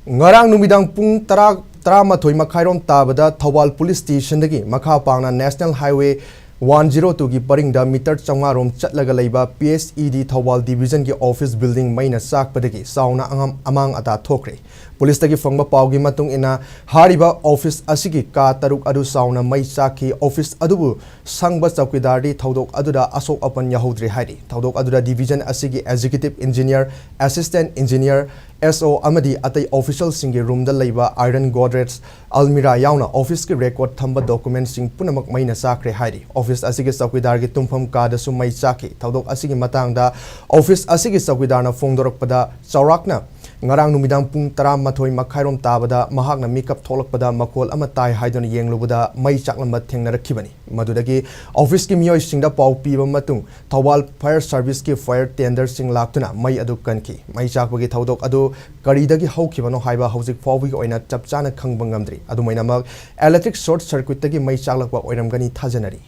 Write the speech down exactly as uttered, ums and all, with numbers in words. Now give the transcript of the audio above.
ꯉꯔꯥꯡ ꯅꯨꯃꯤꯗꯥꯡ ꯄꯨꯡ ꯇꯔꯥ, ꯇꯔꯥꯃꯥꯊꯣꯏ ꯃꯈꯥꯏꯔꯣꯝ ꯇꯥꯕꯗ ꯊꯧꯕꯥꯜ ꯄꯨꯂꯤꯁ ꯁ꯭ꯇꯦꯁꯟꯗꯒꯤ ꯃꯈꯥ ꯄꯥꯡꯅ ꯅꯦꯁꯅꯦꯜ ꯍꯥꯏꯋꯦ ꯋꯥꯟ ꯖꯤꯔꯣ ꯇꯨꯒꯤ ꯄꯔꯤꯡꯗ ꯃꯤꯇꯔ ꯆꯥꯝꯃꯉꯥ ꯔꯣꯝ ꯆꯠꯂꯒ ꯂꯩꯕ ꯄꯤ ꯑꯦꯁ ꯏ ꯗꯤ ꯊꯧꯕꯥꯜ ꯗꯤꯕꯤꯖꯟꯒꯤ ꯑꯣꯐꯤꯁ ꯕꯤꯜꯗꯤꯡ ꯃꯩꯅ ꯆꯥꯛꯄꯗꯒꯤ ꯆꯥꯎꯅ ꯑꯉꯥꯝ-, ꯑꯃꯥꯡ ꯑꯇꯥ ꯊꯣꯛꯈ꯭ꯔꯦ꯫ ꯄꯨꯂꯤꯁꯇꯒꯤ ꯐꯪꯕ ꯄꯥꯎꯒꯤ ꯃꯇꯨꯡ ꯏꯟꯅ, ꯍꯥꯏꯔꯤꯕ ꯑꯣꯐꯤꯁ ꯑꯁꯤꯒꯤ ꯀꯥ ꯇꯔꯨꯛ ꯑꯗꯨ ꯆꯥꯎꯅ ꯃꯩ ꯆꯥꯛꯈꯤ꯫ ꯑꯣꯐꯤꯁ ꯑꯗꯨꯕꯨ ꯁꯪꯕ ꯆꯧꯀꯤꯗꯥꯔꯗꯤ ꯊꯧꯗꯣꯛ ꯑꯗꯨꯗ ꯑꯁꯣꯛ ꯑꯄꯟ ꯌꯥꯎꯍꯧꯗ꯭ꯔꯦ ꯍꯥꯏꯔꯤ꯫ ꯊꯧꯗꯣꯛ ꯑꯗꯨꯗ ꯗꯤꯕꯤꯖꯟ ꯑꯁꯤꯒꯤ ꯑꯦꯛꯖꯤꯀ꯭ꯌꯨꯇꯤꯚ ꯏꯟꯖꯤꯅꯤꯌꯔ, ꯑꯦꯁꯤꯁꯇꯦꯟꯠ ꯏꯟꯖꯤꯅꯤꯌꯔ, ꯑꯦꯁ ꯑꯣ ꯑꯃꯗꯤ ꯑꯇꯩ ꯑꯣꯐꯤꯁꯤꯌꯦꯜꯁꯤꯡꯒꯤ ꯔꯨꯝꯗ ꯂꯩꯕ ꯑꯥꯏꯔꯟ ꯒꯣꯗ꯭ꯔꯦꯖ, ꯑꯜꯃꯤꯔꯥ ꯌꯥꯎꯅ ꯑꯣꯐꯤꯁꯀꯤ ꯔꯦꯀꯣꯔꯗ ꯊꯝꯕ ꯗꯣꯀꯨꯃꯦꯟꯠꯁꯤꯡ ꯄꯨꯝꯅꯃꯛ ꯃꯩꯅ ꯆꯥꯛꯈ꯭ꯔꯦ ꯍꯥꯏꯔꯤ꯫ ꯑꯣꯐꯤꯁ ꯑꯁꯤꯒꯤ ꯆꯧꯀꯤꯗꯥꯔꯒꯤ ꯇꯨꯝꯐꯝ ꯀꯥꯗꯁꯨ ꯃꯩ ꯆꯥꯛꯈꯤ꯫ ꯊꯧꯗꯣꯛ ꯑꯁꯤꯒꯤ ꯃꯇꯥꯡꯗ ꯑꯣꯐꯤꯁ ꯑꯁꯤꯒꯤ ꯆꯧꯀꯤꯗꯥꯔꯅ ꯐꯣꯡꯗꯣꯔꯛꯄꯗ, ꯆꯥꯎꯔꯥꯛꯅ ꯉꯔꯥꯡ ꯅꯨꯃꯤꯗꯥꯡ ꯄꯨꯡ ꯇꯔꯥꯃꯥꯊꯣꯏ ꯃꯈꯥꯏꯔꯣꯝ ꯇꯥꯕꯗ ꯃꯍꯥꯛꯅ ꯃꯤꯀꯞ ꯊꯣꯛꯂꯛꯄꯗ ꯃꯈꯣꯜ ꯑꯃ ꯇꯥꯏ ꯍꯥꯏꯗꯨꯅ ꯌꯦꯡꯂꯨꯕꯗ ꯃꯩ ꯆꯥꯛꯂꯝꯕ ꯊꯦꯡꯅꯔꯛꯈꯤꯕꯅꯤ꯫ ꯃꯗꯨꯗꯒꯤ ꯑꯣꯐꯤꯁꯀꯤ ꯃꯤꯑꯣꯏꯁꯤꯡꯗ ꯄꯥꯎ ꯄꯤꯕ ꯃꯇꯨꯡ ꯊꯧꯕꯥꯜ ꯐꯥꯌꯔ ꯁꯔꯚꯤꯁꯀꯤ ꯐꯥꯌꯔ ꯇꯦꯟꯗꯔꯁꯤꯡ ꯂꯥꯛꯇꯨꯅ ꯃꯩ ꯑꯗꯨ ꯀꯟꯈꯤ꯫ ꯃꯩ ꯆꯥꯛꯄꯒꯤ ꯊꯧꯗꯣꯛ ꯑꯗꯨ ꯀꯔꯤꯗꯒꯤ ꯍꯧꯈꯤꯕꯅꯣ ꯍꯥꯏꯕ ꯍꯧꯖꯤꯛ ꯐꯥꯎꯕꯒꯤ ꯑꯣꯏꯅ ꯆꯞ ꯆꯥꯅ ꯈꯪꯕ ꯉꯝꯗ꯭ꯔꯤ꯫ ꯑꯗꯨꯝ ꯑꯣꯏꯅꯃꯛ, ꯏꯂꯦꯛꯇ꯭ꯔꯤꯛ ꯁꯣꯔꯠ ꯁꯔꯀ꯭ꯌꯨꯠꯇꯒꯤ ꯃꯩ ꯆꯥꯛꯂꯛꯄ ꯑꯣꯏꯔꯝꯒꯅꯤ ꯊꯥꯖꯅꯔꯤ꯫